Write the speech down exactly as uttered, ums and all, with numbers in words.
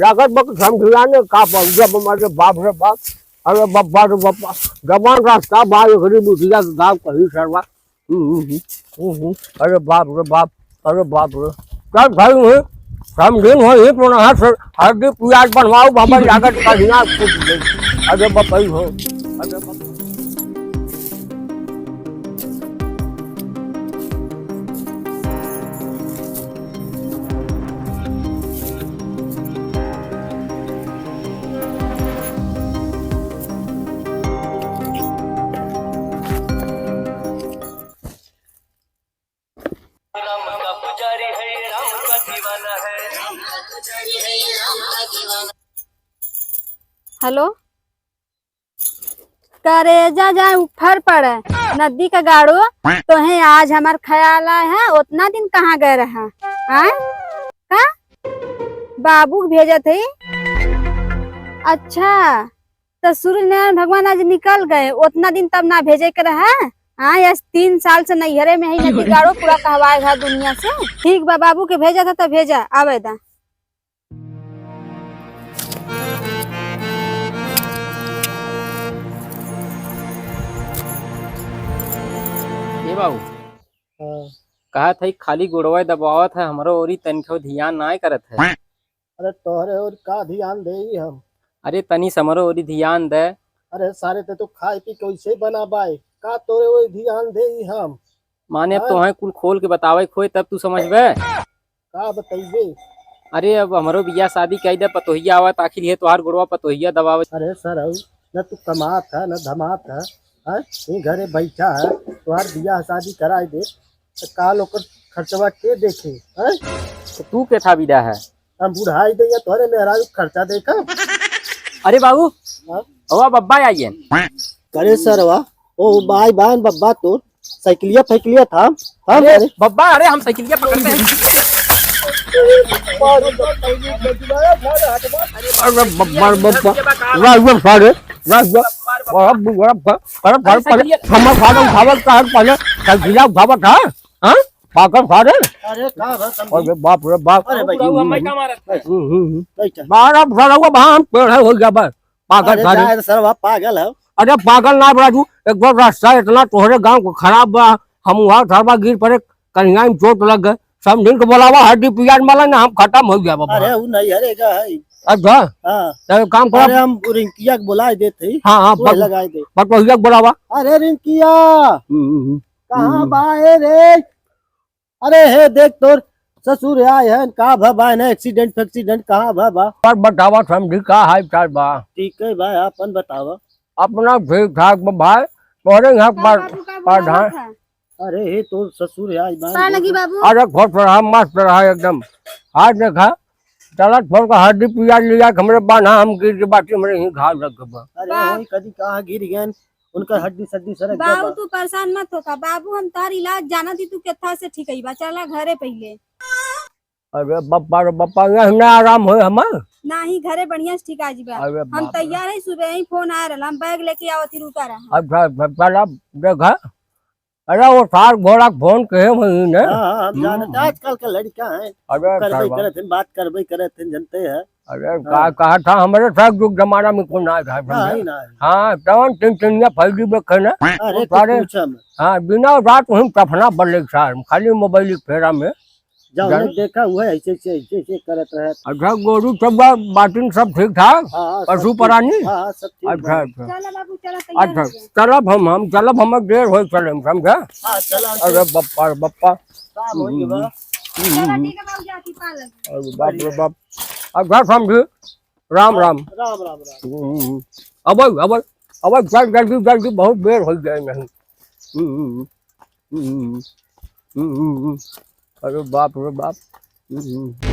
लागत बा कि समधिया ने का बउआ बा, अरे बाप रे बाप, अरे बब्बा रे बब्बा, जवान रास्ता बा, एकरी मुखिया के गाँव कहीं सरवा। हम्म, हम्म, हम्म, हम्म। अरे बाप रे बाप, अरे बाप रे। चल भाई, वहीं समधिन हो, यहीं तो नहा से हरदी पियाज बनवाओ, बाबा लागत कहिया कुछ नहीं। अरे बपई हो, अरे बपई। हेलो, करेजा जाए उफर पड़े, नदी का गाड़ो, तोहे आज हमार ख्याल आए है, उतना दिन कहाँ गए रहा? आए? का? बाबू के भेजत है? अच्छा, तो सूर्य नारायण भगवान आज निकल गए, उतना दिन तब ना भेजे के रहा। हाँ, आज तीन साल से नैहरे में ही, नदी गाड़ो पूरा कहवाए है दुनिया से। ठीक बा, बाबू के भेजा था तो भेजा, आवे दा। ए बाबू, हाँ। कहत है खाली गोड़वा दबावत है, हमरो ओरी तनिको ध्यान नाय करत है। अरे तोहरे ओर का ध्यान देई हम? अरे तनी से हमरो ओरी ध्यान दे। अरे सारे ते तो खाए पी के वैसे ही बना बाए, का तोरे ओरी ध्यान देई हम? माने अब हाँ? तोहे कुल खोल के बतावे के होए तब तू समझबे। का बतइबे? अरे अब हमरो बियाह शादी कई दे, पतोहिया आवत, आखिर ये तोहार गोड़वा पतोहिया दबावे। अरे सरऊ, न तू कमात है, न धमात है, हैं? ये घरे बैठा है, तोहार बियाह शादी कराई दे, तो काल ओकर खर्चवा के देखे, हैं? तो तू के था बिदा है? हम बुढ़ाई दे या तोहरे मेहरारू के खर्चा देखा? अरे बाबू, हाँ? हवा बब्बा आइए। करे सरवा, ओ बाई बान बब्बा तोर, साइकिलिया फाइकिलिया थाम, थाम अरे करे। बब्बा, अरे हम साइकिलिया पकड़ते हैं। अरे बब्बा, बब्बा, राज बब्बा, राज बब्बा, बड़ा बुरा, अरे भाई, अरे भाई, साइकिलिया। हमर फादर उठावत का है पहले, साइकिलिया उठावत है, हाँ? पागल फादर। अरे का बा समधी? अरे बाप रे बाप। अरे भाई, बुढ़ऊ, हम का मारत है? हम्म, हम्म, हम्म। बैठा। बारह साल हुआ, वहाँ हम पेड़ है, हो गया बस। पागल अरे सारे। जाए रे सरवा, पागल है। अरे पागल ना राजू, एक बार रास्ता इतना तोहरे गांव को खराब बा, हम वहाँ धरबा गिर पड़े, कन्हैया में चोट लग गए, समधिन के बोलावा, हड्डी पियाज मला ना, हम खत्म हो गया बाबा। अरे उ नहीं हरेगा है, अच्छा। हाँ। तो एक काम करो। अरे, हम रिंकिया के बुलाए देत हई। हाँ, हाँ, तू बत-, लगाए दे। बतोहिया के बुलावा। अरे, रिंकिया। हम्म, हम्म, हम्म। कहाँ हम्म। बा ए रे? अरे, हे देख, तोर ससुर आए हैं, का भा बा, ना एक्सीडेंट फैक्सीडेंट कहाँ भा बा? पर बतावा समधी, का हाल चाल बा? ठीक है भाई, आपन बतावा। अपना ठीक ठाक बा भाई, तोरे यहाँ का पर, बाबू, का पर बोलावत हाँ। है? अरे, हे तोर ससुर है, आज बाहर का देखो। लगी बाबू? अरे, खुश रहा, मस्त रहा एकदम। आज देखा, चलत फोन का हड्डी पिया लिया, हमरे बान्हा हम गिर के बाटी, हमरे ही घाव लग गवा। अरे, वाह। वही कदी कहाँ गिर गए, उनका हड्डी सड्डी सरक गया बाबू, बा। तू परेशान मत होखा बाबू, हम तोहार इलाज जानत ही, तू केथा से ठीक बा। चला घरे पहिले। अरे बप्पा रे बप्पा, यह ना आराम होए हमार। नाही, घरे बढ़िया से ठीक आ जीबा। अरे हम बाप रे। तैयार है, सुबह ही फोन आए रहल, हम बैग लेके आवत ही, रुका रहा। अच्छा, अच्छा, चला, देखा। अरे वो सार घोड़ा के फोन कहे वही ने। हाँ, हाँ, हम हम्म। जानत हैं, आजकल का लड़का है। अरे करबे सरवा। करत हैं, बात करबे करत हैं, जनते हैं। अरे हाँ। का कहा था, हमारे साथ जुग जमाना में कौन आए था, हाँ, समझे? ही ना है। हाँ, तवन तीन तीन या फैली बे कहना। अरे वो तू सारे पूछा मत। हाँ, दिना रात वही टफना बल्ले सार, खाली मोबाइल के फेरा में। जौने जान- देखा हुआ ऐसे, ऐसे, ऐसे, ऐसे करत रहे। अच्छा, गोरू सब बा-, बाटिन सब ठीक ठाक? हाँ, हाँ, सब पशु ठीक। प्राणी? हाँ, हाँ, सब ठीक अच्छा, बा। अच्छा। चला बाबू, चला, तैयार अच्छा, हो गया। चलब हम, हम चलब, हम देर होई चले, समझा? हाँ, चला, अरे चला। बप्पा, अरे बप्पा। काम हो गया बा। हम्म, हम्म, चला, हम्म। ठीक है बाबू, जाती पालन। अरे बाप रे बाप। अच्छा, समझी? राम, राम। राम, राम, राम। हम्म, हम्म, हम्म। अब, अब, अब चल जल्दी, जल्दी, बहुत देर हो गया नहीं। हम्म, हम्म, हम्म। हम्म, हम्म, हम्म। हम्म, हम्म, हम्म। अरे बाप रे बाप। हम्म, हम्म।